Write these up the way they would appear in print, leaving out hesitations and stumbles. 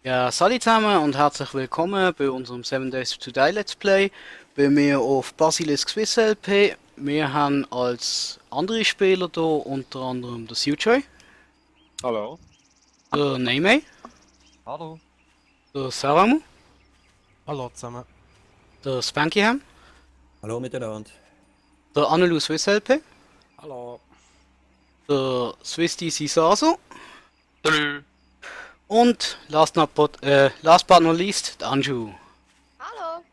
Ja, salut zusammen und herzlich willkommen bei unserem 7 Days to Die Let's Play. Bei mir auf Basilisk Swiss LP. Wir haben als andere Spieler hier unter anderem der Sujoy, Hallo. der Neymay, Hallo. der Saramu, Hallo zusammen. der Spankyham, Hallo miteinander. der Annelu Swiss LP, Hallo. der Swiss DC Saso Salut. und last but not least, der Anju. Hallo.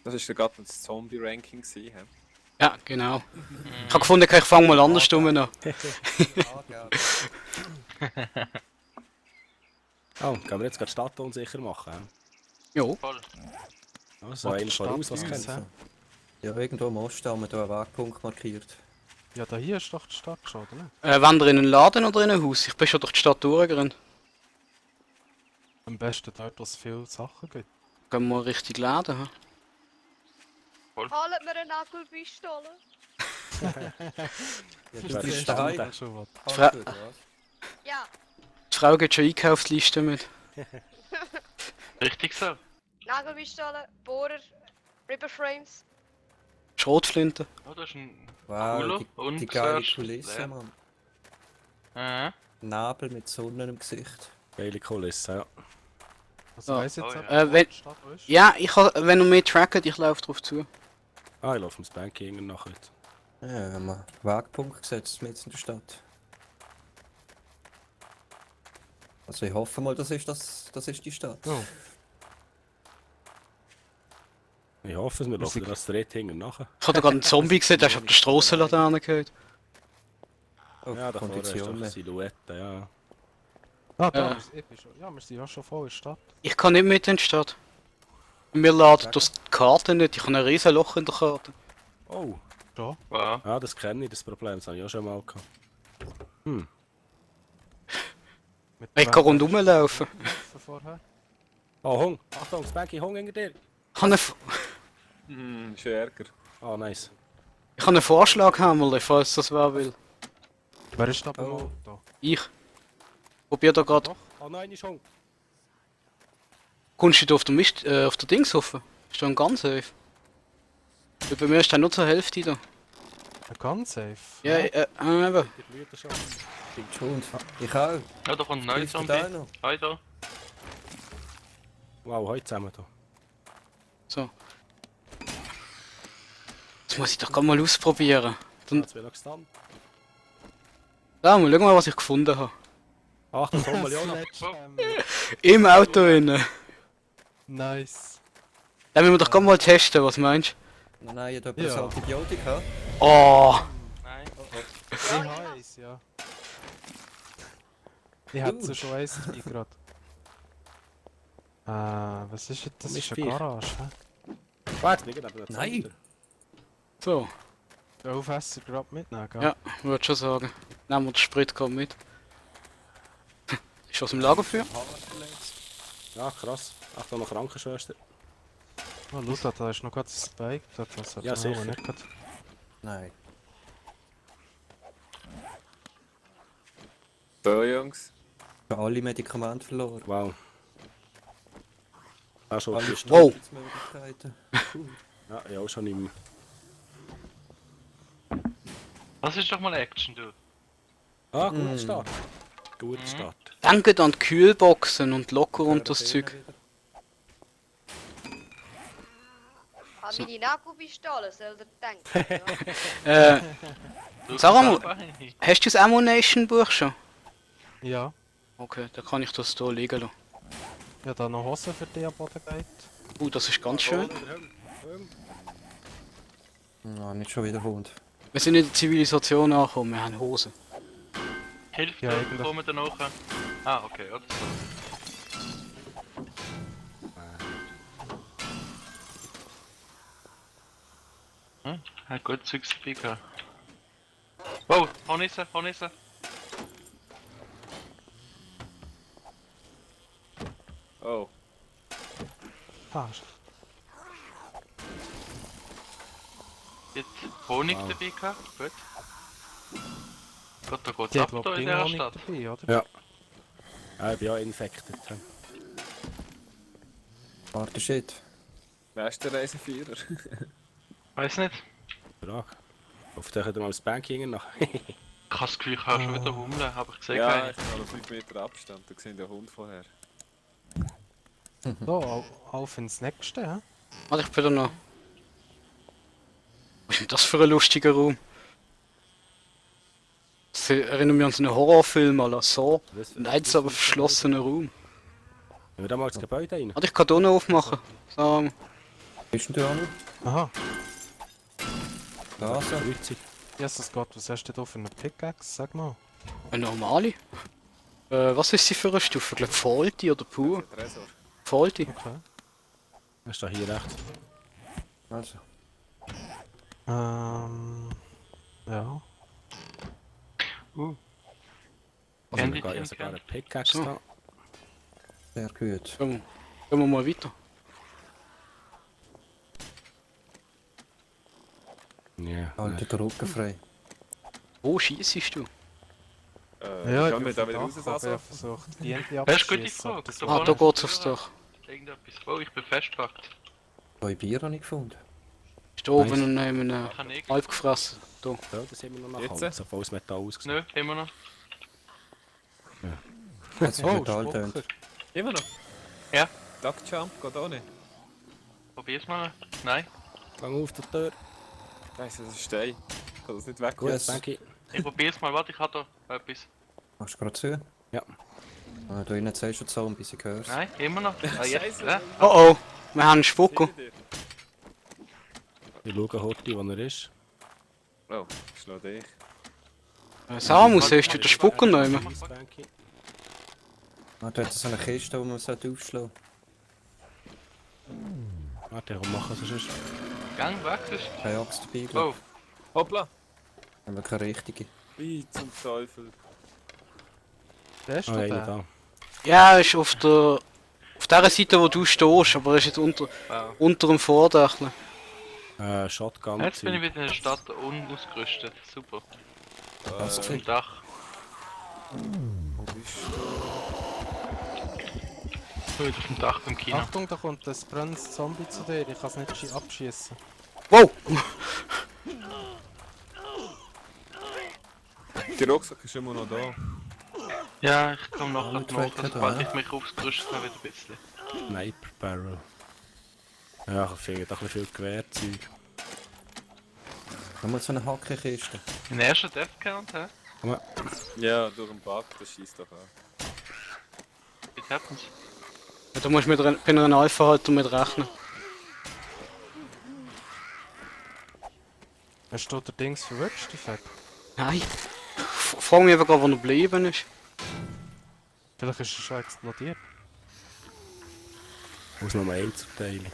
Das ist ja gerade das Zombie-Ranking gewesen, hä? Ja, genau. Ich habe gefunden, ich fange mal anders an. Oh, können wir jetzt gerade die Stadt unsicher machen? Jo. Voll. Also einer voraus, was kennt Also, ja, irgendwo im Osten haben wir hier einen Wegpunkt markiert. Ja, da hier ist doch die Stadt schon, oder nicht? Wenn ihr in einen Laden oder in ein Haus? Ich bin schon durch die Stadt durchgerannt. Am besten dort, wo es viele Sachen gibt. Gehen wir richtig Laden. Hm? Holt mir eine Nagelpistole. Ja, Das das ist ist daheim. Standard schon was. Fra- Gut, was? Ja, Die Frau geht schon Einkaufsliste mit. Richtig so. Nagelpistole, Bohrer, Ripperframes. Schrotflinte. Oh, das ist ein Wow, cooler die und geile sehr Kulisse, leer. Mann. Nebel mit Sonne im Gesicht. Geile Kulisse, ja. Was Ja. weiss jetzt Oh, jemand, ja. wo Wenn- die Stadt ist? Ja, wenn ihr mehr trackt, ich laufe drauf zu. Ah, ich laufe ins Banking nachher. Ja, haben wir einen Wegpunkt gesetzt mitten in der Stadt. Also ich hoffe mal, das ist die Stadt. Oh. Ich hoffe, wir laufen sind- das direkt hinten nachher. Ich habe da gerade einen Zombie gesehen, der ist auf der Strassenlaterne gehört. Auf Ja, da vorne ist doch Konditionen. Silhouette, ja. Ja. Ah, da, ich bin schon, ja, wir sind ja schon voll in der Stadt. Ich kann nicht mit in die Stadt. Wir laden das die Karte nicht, ich habe ein riesen Loch in der Karte. Oh, Wow. ja, das kenne ich, das Problem, das habe ich auch schon mal gehabt. Ich Mit kann rundherum laufen. vorher. Oh, Hung! Achtung, das Banking, Hung hinter dir! Ich habe einen, Ist Ärger. Ah, nice. ich habe einen Vorschlag, Hammerle, falls das wer will. Wer ist da beim Oh. Auto? Ich. Probier da gerade. Doch, oh nein, ist Hung! Kommst du da auf der auf der Dings hoffen? Ist da ein ganz safe? Weil bei mir ist da nur zur Hälfte da. Ganz safe. Ja, eben. Die Blüte schon. Und ich auch. Ja, da kommt ein neuer Hilft dir Zombie. da noch? Hi da. Wow, heute zusammen da. So. Das muss ich doch gerade mal ausprobieren. Dann, Jetzt will ich gestanden. ja, mal schauen, was ich gefunden habe. Achtung, komm mal, Jona. Im Auto innen. Nice. Dann müssen wir doch gerade mal testen, was meinst Nein, ich habe Ja. das Antibiotika. du? Oh, Nein. Ich habe eins, ja. Ich hätte schon eins dabei gerade. Was ist das? Das Komm, ist ich eine Garage, hä? Warte, wir gehen aber Nein. so. Den Aufhässer gerade mitnehmen, gell? Ja, würde schon sagen. Nehmen wir den Sprit gerade mit. Ist aus dem Lager für? Ja, krass. Achtung, noch Krankenschwester. Ah, Oh, schau, da ist noch gerade ein Spike. Das hat Ja, man sicher. aber nicht gerade. Nein. So, Jungs. Ich habe alle Medikamente verloren. Wow. Ah, schon. Alle Wow. Möglichkeiten. Ja, ja, auch schon im. Das ist doch mal Action, du. Ah, guter Start. Guter Start. Denkt an die Kühlboxen und locker und das Zeug. An meine Nagelpistole, soll ihr denken. Ja. Du Sag mal. selber? Hast du das Ammunition Buch schon? Ja. Okay, dann kann ich das hier liegen lassen. Ja, da noch Hosen für die am Boden geht. Das ist ganz schön. Nein, nicht schon wieder Hund. Wir sind in der Zivilisation angekommen, wir haben Hosen. Hilft Ja, dir, eigentlich. bevor wir danach. Ah, okay, oder so. Hat gut Zeugs dabei gehabt. Wow, Hornisse, Hornisse. Oh. Ah, Jetzt Honig dabei gehabt, gut. Gott, da geht's die ab hat da in glaube ich dieser Honig Stadt. dabei, oder? Ja. Ja, ich bin ja infected. Warte, shit. Wer ist der Reiseführer? Weiß nicht. Frage. Auf der mal das Banking nach. Ich habe das Gefühl, ich habe schon wieder Hummeln, aber ich sehe Ja, keine. ich bin auf 5 Meter Abstand, da sehen der Hund vorher. So, auf ins nächste, hä? Warte, ich bin da noch. Was ist denn das für ein lustiger Raum? Das erinnert mich an so einen Horrorfilm à la Saw. Ein einzelner verschlossener Raum. Wenn wir da mal ins Gebäude rein. Warte, ich kann hier noch aufmachen. So, Bist denn du auch noch? Aha. Da, so. Kreuzung. Jesus Gott, was hast du da für eine Pickaxe? Sag mal. eine normale. Was ist sie für eine Stufe? Ich glaube Faulty oder pur? Der Tresor. Faulty. Okay. Was ist da hier rechts? Also. Ja. Also Candy sogar, Tin sogar Can. eine Pickaxe So. da. Sehr gut. Gehen wir mal weiter. Ja. Halte den Rücken frei. Wo schießt du? Ja, Schauen wir ich da bin wieder auf raus, dem Dach, aber also. ich habe versucht, die Ente Das ist eine gute abzuschießen. Frage. aber das Da Ah, vorne da ist geht's ein aufs Türen. Dach. Irgendetwas. Oh, ich bin festgehackt. 2 Bier habe ich gefunden. Ist da oben Nice. und neben Ich habe nichts. halb gefressen. Da. Ja, das haben wir noch nach Jetzt? Holz, obwohl es Metall ausgesehen. Nö, immer noch. Jetzt ist Oh, Metall Spucker. tönt. Immer noch? Ja. Duck Jump geht auch nicht. Probier's mal. Nein. Gang auf der Tür. Scheiße, das ist Stein. Ich kann das nicht weg. Gut. Yes. Danke. Ich probier's mal. Warte, ich habe da etwas. Machst du gerade zu? Ja. Da innen sagst du Zombies, ich hör's. Nein, immer noch. Ah, jetzt. Scheiße. Ja. Oh oh, wir haben einen Spucker. Hinter dir. Ich schaue Horti, wo er ist. Oh, ich schlau dich. Samus, hast du den Spucker noch immer? Danke. Ah, da hat so eine Kiste, die man aufschlagen sollte. Warte, warum machen sie sonst? Gang weg ist. Keine Axt dabei, glaube Oh, Hoppla! ich. Haben wir keine richtige. Wie zum Teufel. Der ist Ah, da einer der. da. Ja, er ist auf der Seite, wo du stehst, aber er ist jetzt unter dem Vordach. Shotgun. jetzt bin ich wieder in der Stadt unausgerüstet. Super. Was Auf gesehen? dem Dach. Wo bist So, wieder auf dem Dach beim Kino. Achtung, da kommt ein brennendes Zombie zu dir. Ich kann es nicht abschießen. Wow! du? Der Rucksack ist immer noch da. Ja, ich komme noch mit nach, Tracker sobald da, ich mich ausgerüstet habe, wieder ein bisschen. Sniper Barrel. Ja, ich finde doch ein bisschen viel Gewehrzeug. Nochmal so eine Hackenkiste. Den ersten Death Count, hä? Ja, durch den Bug, das schießt doch an. It happens. Ja, da musst du bei einer Alpha halt damit rechnen. Hast du der Dings verwünscht, die Fett? Nein. Frag mich einfach, wo er geblieben ist. Vielleicht ist er schon explodiert. Ich muss noch mal einzuteilen.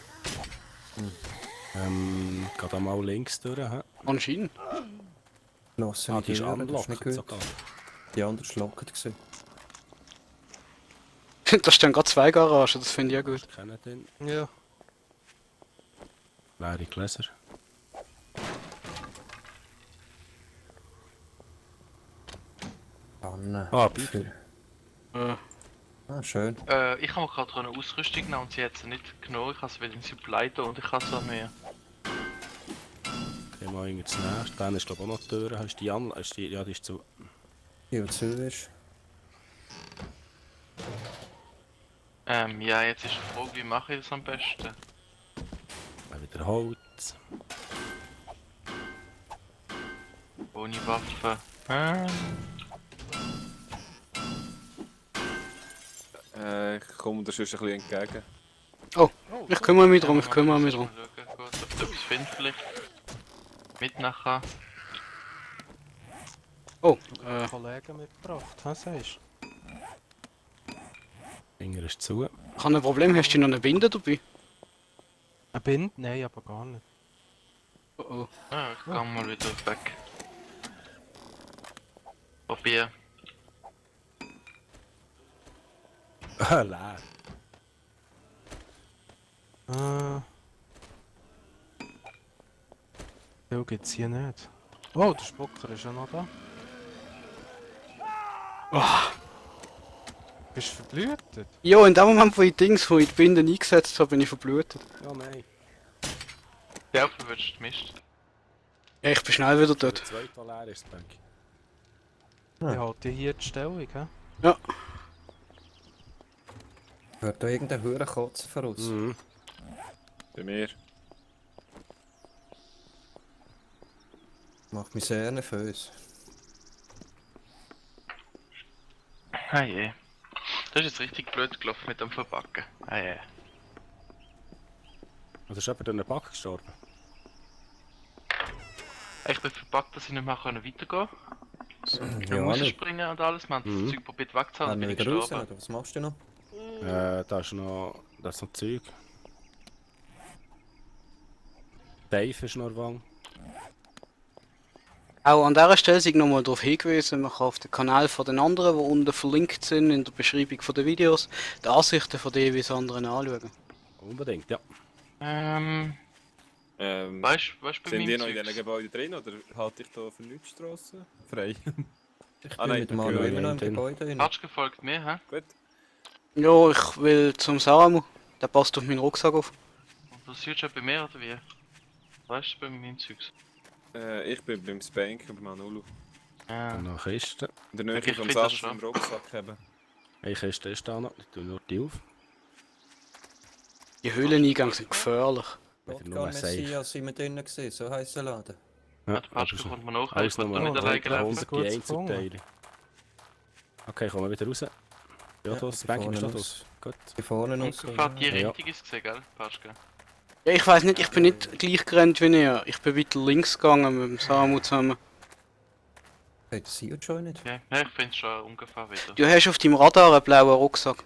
Geh da mal links durch. Hä? Anscheinend. Geschlossene Ah, die ist Türen, das ist unlocked nicht gut. sogar. Die andere ist lockert gewesen. Da stehen gerade 2 Garagen, das finde ich ja gut. Ich kenne den. Ja. Leere Gläser. Anne. Ah, Bier. Ah, schön. Ich habe mir gerade eine Ausrüstung genommen und sie hat sie nicht genommen. Ich habe sie wieder in Supply da und ich habe so mehr. Geh mal irgendwie zunächst. Dann ist glaube ich auch noch die Tür. Hast du die an? Ist die, ja, die ist zu. Die, die zu ist. Ja, jetzt ist die Frage, wie mache ich das am besten? Dann wieder Holz. Ohne Waffe. Ich komme dir schon ein bisschen entgegen. Ich kümmere mich drum, ich kümmere mich drum. Mal schauen, gut, ob du etwas findest vielleicht. Mit nachher. Oh, Kollegen mitgebracht, was sagst Finger ist zu. ich habe ein Problem, hast du noch eine Binde dabei? Ein Bind? Nein, aber gar nicht. Oh oh. Ja, ich gehe mal wieder weg. Probier. Leer. Viel gibt's hier nicht. Oh, der Spucker ist ja noch da. Ah. Bist du verblühtet? Ja, in dem Moment, wo ich Dings, wo ich die Binde eingesetzt habe, bin ich verblutet. Ja, nein. Ja, verwünscht Mist. Ja, ich bin schnell wieder Der dort. zweite leer ist, Bank. Ich halte hier die Stellung, hä? Ja, Hört da irgendein Huren Kotzen voraus? Mhm. Bei mir. Macht mich sehr nervös. Hey, das ist jetzt richtig blöd gelaufen mit dem Verpacken. Hey. Also ist jemand in den Back gestorben? Ich bin verpackt, dass ich nicht mehr weitergehen kann. Ich Ja, muss nicht. springen und alles. Wir haben Mhm. das Zeug probiert wegzuhauen, Haben dann wir bin ich wieder raus, gestorben. oder was machst du noch? Mm, Da ist noch... Da ist noch Zeug. Dave ist noch Wang. auch an dieser Stelle sei ich nochmal darauf hingewiesen, man kann auf den Kanal von den anderen, die unten verlinkt sind in der Beschreibung der Videos, die Ansichten von den jeweils anderen anschauen. Unbedingt, ja. Weißt du, bei Sind die meinem noch in diesen Zeugs? Gebäuden drin oder halte ich da für Straße frei? Ich Ah, bin nein, mit dem okay, Manu ja, immer noch im drin. Gebäude rein. Patsch gefolgt mir, hä? Gut. Ja, ich will zum Samu, der passt auf meinen Rucksack auf. Und du siehst schon bei mir oder wie? Weißt du, bei meinem Zeugs? Ich bin beim Spank und beim Manulu. Ja. Und noch Kiste. In der Nähe Okay, ich vom finde das Sachen schon. im Rucksack haben. Eine Kiste ist da noch. Ich tue nur die auf. Die Höhleneingänge sind gefährlich. Wieder Shotgun nur safe. Messias sind wir drinnen gewesen, so heisst der Laden. Ja, Der Patsch aber so- kommt mir nach, ich Alles will nochmal da nicht Oh, alleine Leute, laufen. 100 Gut die gefunden. Einzelteile. Okay, kommen wir wieder raus. Ja, Ja, das die Bank vorne ist da aus. draus. Gut. Die vorne Und noch so. fährt die Ja. Richtung ist gesehen, gell? Patsch, gell? Ja, ich weiß nicht, ich bin nicht gleich gerannt wie ihr. Ich bin weiter links gegangen mit dem Samu zusammen. Hey, das sieht schon nicht. Okay. Ja, ich finde es schon ungefähr wieder. Du hast auf deinem Radar einen blauen Rucksack.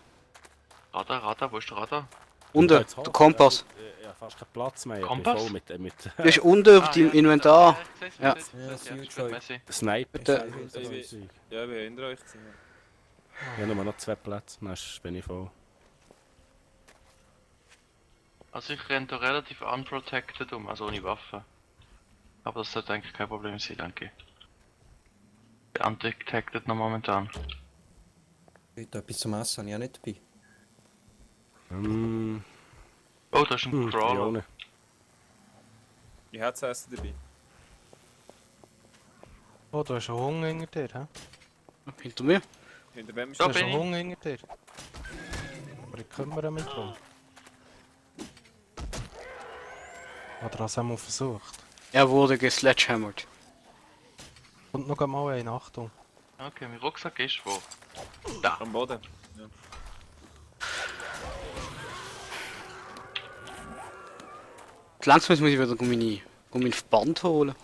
Radar, wo ist der Radar? Unten, Jetzt der Kompass. Ja, fast keinen Platz mehr. Ich bin Kompass? voll mit Du hast unten auf deinem ja, Inventar. ich seh's, Ja. ich seh's, Ja, ich das seh's, ja, sieht ist gut, schon. Messi. Sniper. Bitte. ist Ich so bin- Zeug. Ja, wir hinter euch. Gewesen. Ich habe nur noch 2 Plätze, dann bin ich voll. Also ich renne da relativ unprotected also ohne Waffe. Aber das sollte eigentlich kein Problem sein, danke. Undetected noch momentan. Heute etwas zum Essen habe ich auch nicht dabei. Oh, da ist ein Crawler. Leone. Ich hätte das Essen dabei. Oh, du hast einen Hunger hinter dir, hä? Hinter mir. Hinter wem ist Da Du hast bin einen ich. Hunger hinter dir. Aber ich kümmere mich drum. Oder hast du einmal versucht? Er wurde gesledgehammert. Und noch einmal eine Achtung. Okay, mein Rucksack ist wo? Da. Am Boden. Ja. Langsam muss ich wieder meinen Verband holen.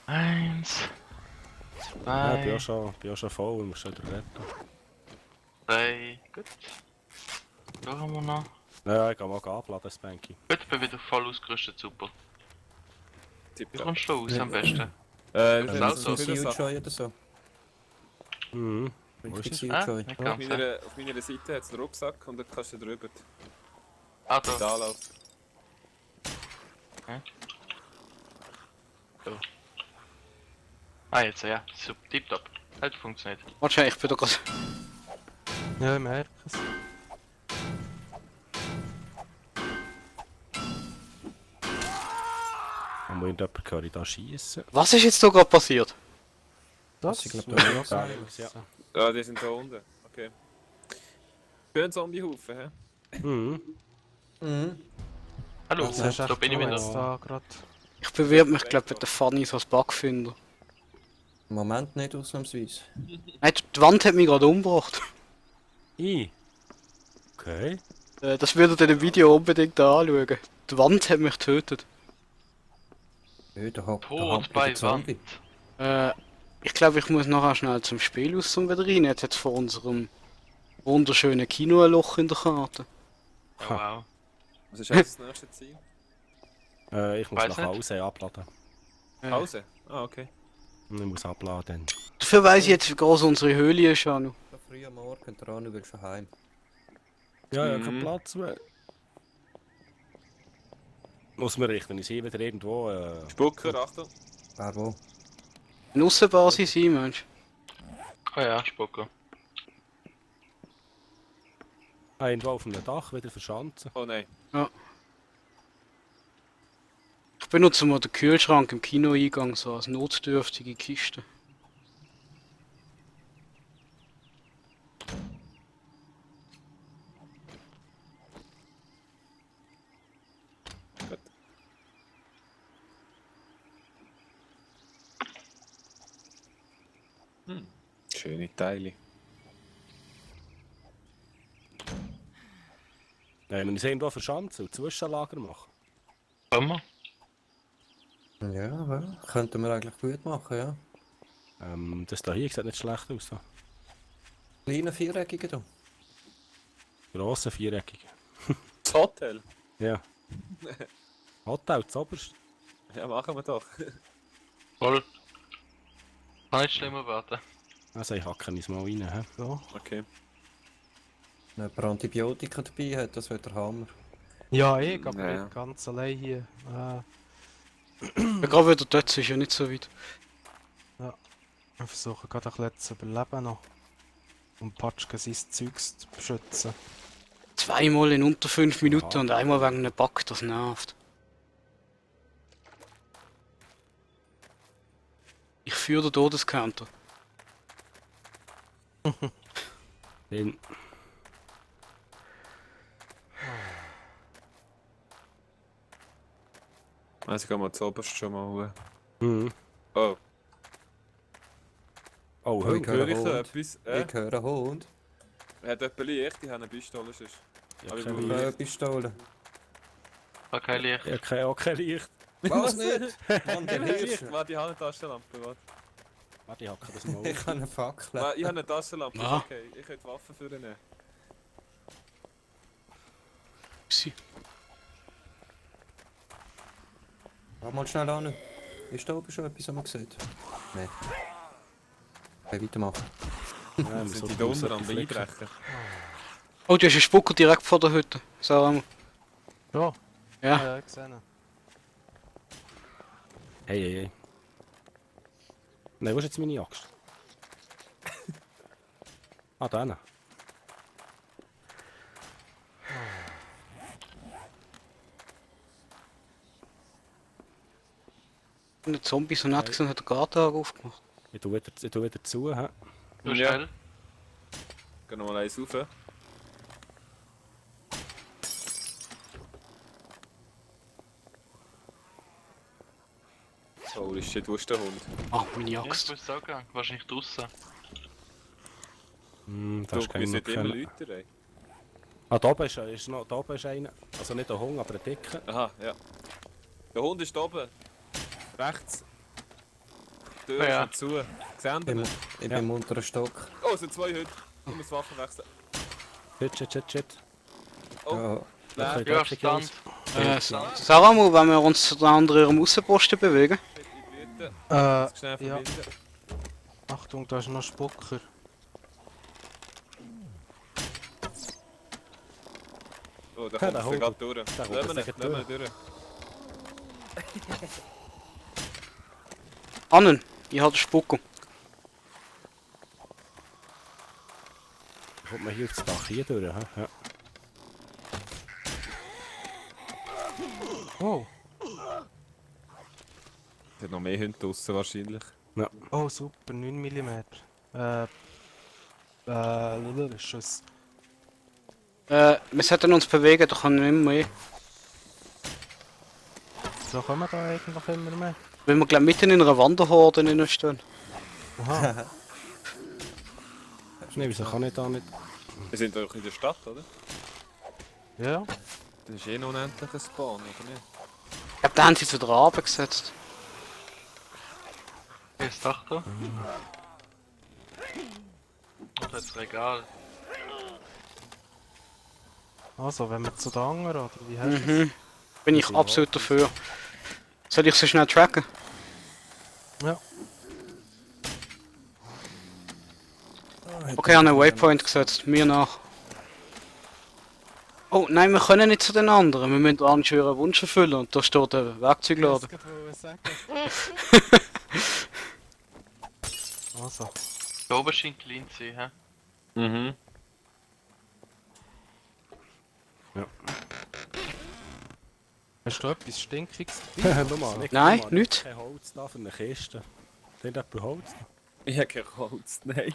1, Ja, ich bin 2, auch schon voll, ich muss schon wieder retten. 3, gut. Da haben wir noch. Ja, ich kann mal abladen, das Banky. Gut, ich bin wieder voll ausgerüstet, super. Wie Tipptopp. kommst du raus am besten? Wie Das viel ist ist so. das? Sea Joy oder so. Mhm. Wo ist Richtig es? Sea Joy. Ich Auf kann's sehen. auf meiner Seite hat es einen Rucksack und dann kannst du drüber Ah, da. da laufen. Ah, jetzt ja. Super, tipptopp. Hat funktioniert. Warte, ich bin da gerade. Ja, ich merke es. Und wo irgendjemand da schießen. Was ist jetzt da gerade passiert? Das Ich glaub, würde da ich auch ist sagen. ja. Ja, die sind da unten. Okay. Schön Zombiehaufen, hä? Mhm. Mhm. Hallo, Das ist da echt bin ich wieder. jetzt da gerade. Ich bewerbe mich, glaube ich, mit der Fanny als Bugfinder. Im Moment nicht ausnahmsweise. Nein, die Wand hat mich gerade umgebracht. Okay. Das würdet ihr im Video unbedingt anschauen. Die Wand hat mich getötet. Ja, da hockt Tot bei der Wand. Zombie. Ich glaube, ich muss nachher schnell zum Spiel aus zum wieder rein. Jetzt hat es vor unserem wunderschönen Kino ein Loch in der Karte. Oh, wow. Was ist jetzt das nächste Ziel? Ich muss Weiss nach nicht. Hause abladen. Pause? Ah, okay. Ich muss abladen. Dafür weiss ich jetzt, wie groß unsere Höhle ist, Anu. So früh am Morgen, der Anu will schon heim. Ja, ja, Mhm. kein Platz mehr. Muss man richten, ich sehe wieder irgendwo. Spucker, Achtung. Wer wo? Eine Aussenbasis sein, Mensch. Oh ja, Spucker. Irgendwo auf einem Dach wieder verschanzen. Oh nein. Ich benutze mal den Kühlschrank im Kinoeingang so als notdürftige Kiste. Gut. Schöne Teile. Wenn wir uns irgendwo verschanzen und Zwischenlager machen. Können wir? Ja, ja, könnten wir eigentlich gut machen, ja. Das da hier sieht nicht schlecht aus. Da. Kleine Viereckige da. Grosse viereckige. Das Hotel? Ja. Hotel, das oberste. Ja, machen wir doch. Voll. Kann nicht schlimmer werden. Also ich hacke uns mal rein. He? So. Okay. Wenn jemand Antibiotika dabei hat, das wäre der Hammer. Ja, ich, aber Ja. nicht ganz allein hier. Ich bin gerade wieder dort, es ist ja nicht so weit. Wir versuchen gerade ein bisschen zu überleben noch. Und Patschke sein Zeugs zu beschützen. Zweimal in unter 5 Minuten Ja. und einmal wegen einem Bug, das nervt. Ich führe den Todescounter. Den. Also gehen wir zuoberst schon mal hoch. Mhm. Oh, Oh, Oh, ich Hund. höre höre ich so Hund. etwas? Ich höre einen Hund. Hat jemand Licht? Ich habe eine Pistole. Sonst. Ja, Aber ich kein will Licht. Eine Pistole. Hat kein Licht. Ja, auch kein Licht. Was nicht? Mann, der Licht. Hirsche. Warte, ich habe eine Taschenlampe. Warte. Warte, ich hacke das mal Ich auf. habe eine Fackel. Warte, ich habe eine Taschenlampe. Ah. Okay, ich könnte Waffen für ihn nehmen. Upsi. Warte mal schnell an. Ist da oben schon etwas, was man sieht? Nein. Okay, weitermachen. Ja, wir Sind die sollten da uns unten am etwas flicken. Einbrechen? Oh, du hast einen Spucker direkt vor der Hütte. Sarah. Ja, Ja. ja, ich sehe ihn. Hey, hey, hey. Nein, wo ist jetzt meine Axt? Ah, da hinten. Der Zombie so nett gesehen hat den Garten aufgemacht. Ich tue wieder zu. He? Du Ja. schnell. Gehen wir mal eins rauf. Holy shit, wo ist der Hund? Ah, meine Ja, ich Axt. muss sagen. Wahrscheinlich draussen. Da Du, ist wir keiner. sind immer Leute, ey. Ah, da oben ist noch da oben ist einer. Also nicht ein Hund, aber ein dicker. Aha, ja. Der Hund ist da oben. Rechts. Die Tür Ja. ist noch zu. Sehen Ich wir bin, ihn? ich bin im unteren Stock. Oh, es sind zwei Hunde. Ich muss Waffen wechseln. Shit. Oh, Ja, leer. Ja, Dreckig, Stand. Jungs. Sarah, wenn wir uns zu den anderen Außenposten bewegen. Shit, ich blüte. Äh, Muss schnell ja. verbinden. Achtung, da ist noch Spucker. Oh, da Ja, kommt der es Hund. gerade durch. Der Lass kommt ihn es nicht, gleich lass ihn durch. Annen, ich habe den Spucker. Kommt man hier aufs Dach hier durch? He? Ja. Oh, Es hat noch mehr Hunde draussen wahrscheinlich. oh super, 9 mm. Schuss. Wir sollten uns bewegen, da kann nicht mehr. So kommen wir da eigentlich immer mehr. Wenn wir gleich mitten in einer Wanderhorde drin stehen. Aha, Nein, wieso kann ich da nicht? Wir sind doch in der Stadt, oder? ja. Das ist eh ein unendlicher Spawn, oder nicht? Ich glaube, da haben sie zu der Rabe gesetzt. Hier ist Dach da. Und das Regal. Also, wenn wir zu den anderen, oder wie heißt es? Mhm. Bin ich absolut dafür. Soll ich so schnell tracken? Ja. Okay, ich habe einen Waypoint gesetzt. Mir nach. Oh nein, wir können nicht zu den anderen. Wir müssen einen schweren Wunsch erfüllen und da steht der Werkzeugladen. Also, Da oben scheint klein zu sein, hä? Mhm. Hast du etwas Stinkiges dabei? Schau mal, Nein, schau mal, nichts. Kein Holz da für eine Kiste. Hat jemand Holz da? Ich habe kein Holz, nein.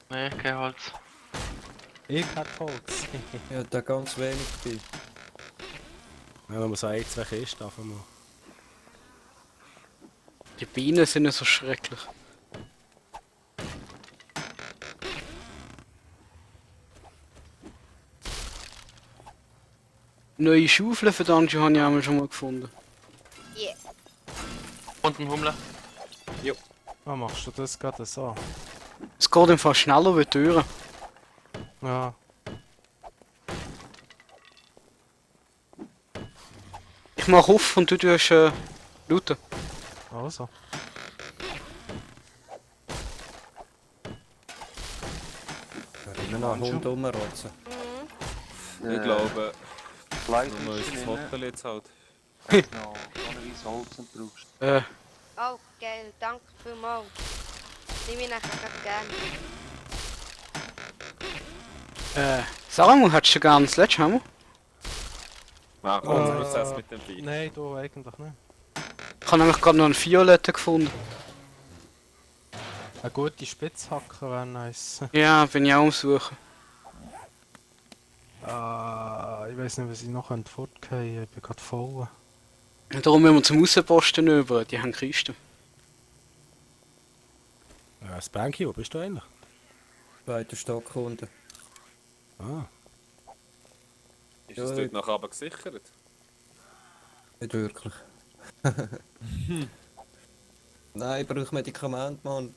Nee, kein Holz. Ich hab Holz. Ja, da ganz wenig dabei. Ja, wenn man so 1, 2 Kisten davon mal. Die Bienen sind ja so schrecklich. Neue Schaufeln für Dungeon habe ich einmal schon mal gefunden. Yeah. Und ein Hummler. Ah, machst du das gerade so? Es geht im Fall schneller wie die Türen. Ja. Ich mach auf und du tust looten. Also. Da immer noch ein Hund rumrotzen. Ich glaube, Fleisch nur ist das drin. Hotel jetzt halt. Genau, tonnenweise Holz und brauchst. Oh, geil, danke vielmals. Nehme ich nachher grad gerne. Samu, hättest du gerne ein Sledgehammer? Mach uns Prozess mit dem Vieh. Nein, du eigentlich nicht. Ich habe nämlich gerade noch einen Violetten gefunden. Eine gute Spitzhacke wäre nice. Ja, bin ich auch am Suchen. Ich weiß nicht, was ich noch fortgehen. Ich bin gerade voll. Und darum müssen wir zum Aussenposten über, die haben Kisten. Spanky, wo bist du eigentlich? Zweiter Stock unten. Ah, Ist es dort nach oben gesichert? Nicht wirklich. Nein, ich brauche Medikamente, Mann.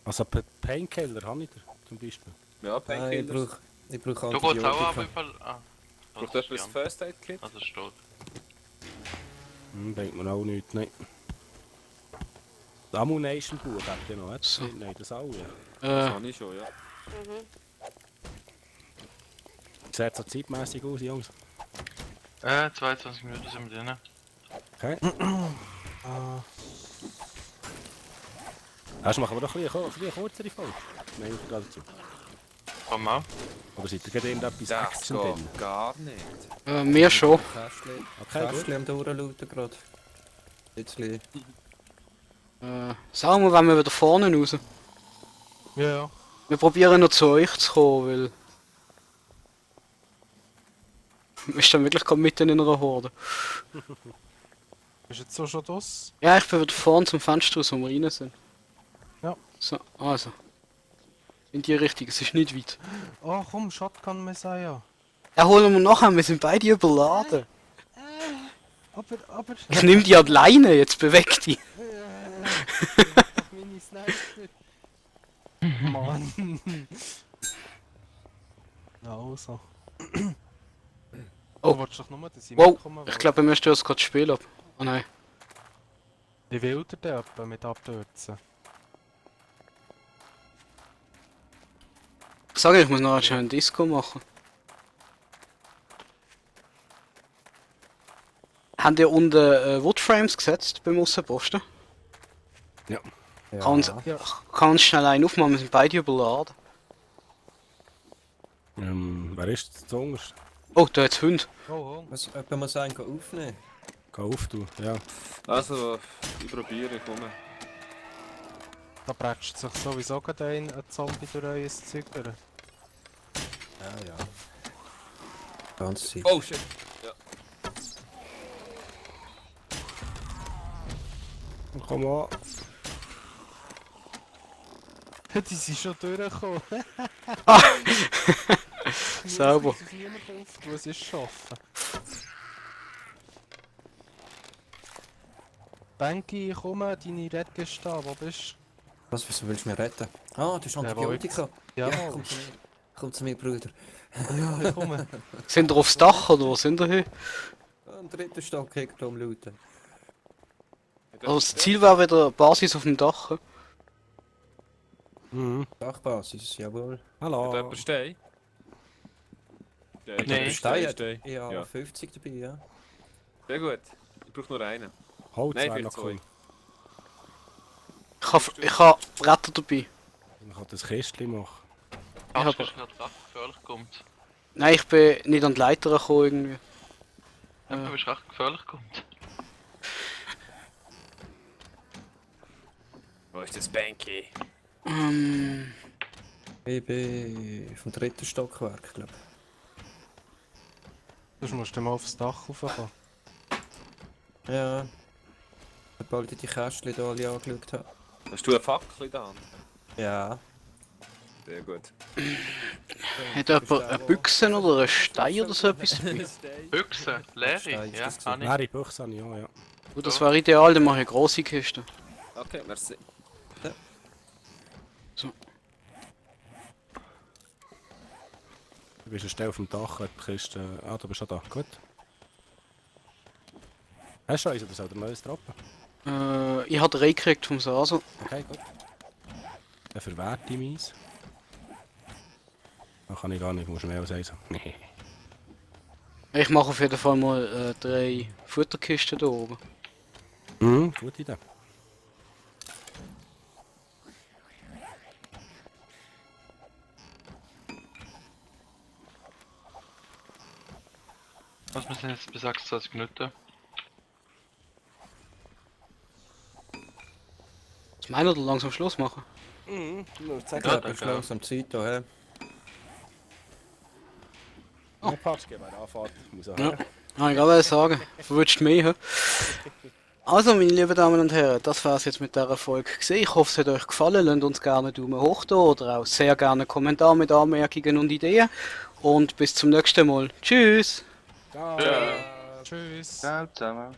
also Painkiller habe ich da, zum Beispiel. Ja, Nein, Painkillers. ich brauche Du gehst auch ab, Antibiotika. wie viel. Ah. Braucht Das ist jemand ein die First Aid Kit? andere. Ah, das steht. Denkt man auch nicht, nein. Das Ammunition Buch habt ihr noch, hat So. Nein, das auch, ja. Das habe ich schon, ja. Sieht so zeitmässig aus, Jungs. 22 Minuten sind wir drin. Okay. Hast du machen wir doch ein bisschen kürzere Folge? Nein, ich gerade dazu. Komm mal. Oder seid ihr gerade irgendetwas Das Action drin? geht gar nicht. Mir schon. Kästchen, Okay, gut. Kästchen am Durchlooten gerade. Jetzt Samu, wenn wir wieder vorne raus. Ja, ja. Wir probieren noch zu euch zu kommen, weil... Wir stehen wirklich gerade mitten in einer Horde. Bist du jetzt so schon das? Ja, ich bin wieder vorne zum Fenster raus, wo wir rein sind. Ja. So, also. In die Richtung, es ist nicht weit. Oh komm, Shotgun Messiah. Ja, holen wir nachher, wir sind beide überladen. Aber... Ich nehm die alleine, jetzt beweg die. Doch meine Sniper. Mann. Also. Oh. Du wolltest doch nur, dass ich Wow, mitkommen ich will. glaube, wir müssen das gerade spielen ab. Oh nein. Wie will der etwa mit abtürzen? Ich sage, ich muss noch schnell ein Disco machen. Habt ihr unten Woodframes gesetzt beim Aussenposten? Ja. Kann uns schnell einen aufmachen, wir sind beide überladen. Wer ist das zuunterst? Oh, da hat's Hunde. Oh, Was, jemand muss einen aufnehmen? Geh auf, du. Ja. Also, ich probiere, ich komme. da bretscht sich sowieso gerade ein Zombie durch euer Zeug durch. Ja, ja. Ganz sicher. Oh shit! Komm an. Die sind schon durchgekommen. Sauber. Es ist niemand auf, was ist schaffen. Banky, komm, deine Rettgestalt, wo bist Was, wieso willst du mich retten? Ah, das ist Antibiotika. du? Ja, Komm zu mir, Bruder. ja, ich komme. Sind ihr aufs Dach oder wo sind ihr hier? Am dritten Stock hängt am Looten. Also das Ziel wäre wieder Basis auf dem Dach. Mhm. Dachbasis, jawohl. Hallo. Hat jemand Stein? Nee. Stein. Ja, Ja. 50 dabei, ja. Sehr gut. Ich brauche nur einen. Holz Nein, wäre für noch zwei. cool. Ich habe Bretter dabei. Ich kann das Kistchen machen. Ja, Hast du aber- gerade gefährlich kommt. Nein, ich bin nicht an die Leiter gekommen irgendwie. Du bist recht gefährlich kommt. Wo ist das Banky? Ich bin vom 3. Stockwerk, glaube ich. Sonst musst du mal aufs Dach raufkommen. Ja. Sobald ich die Kästchen hier alle angeschaut habe. Hast du eine Fackel in der Hand? Ja. Sehr gut. Hat jemand eine Büchse oder einen Stein oder so etwas dabei? Büchse, leere, Stein, ja, ist das habe ich. Leere Büchse habe ich auch, ja. Gut, das wäre ideal, dann mache ich eine grosse Kiste. Okay, merci. Du bist eine Stelle auf dem Dach, die Kiste... Ah, du bist schon da, gut. Hast du eins oder soll der neues droppen? Ich habe 3 gekriegt vom Sasa. Okay, gut. Dann verwehrt ich meins. Das kann ich gar nicht, musst du mehr als eins haben. Nee. Ich mache auf jeden Fall mal 3 Futterkisten hier oben. Mhm, gute Idee. Was wir sind jetzt bis 26 Minuten. Was meint ihr, langsam Schluss machen? Nur Ich zeig glaube, danke. es ist langsam Zeit hier. Oh. Ein Patsch geben bei der Anfahrt. Muss auch Ja. her. Ah, ich wollte sagen, verwünscht mich. He? Also, meine lieben Damen und Herren, das war es jetzt mit dieser Folge gewesen. Ich hoffe, es hat euch gefallen. Lasst uns gerne einen Daumen hoch da oder auch sehr gerne einen Kommentar mit Anmerkungen und Ideen. Und bis zum nächsten Mal. Tschüss! Ciao. Ja. Tschüss! Ciao zusammen.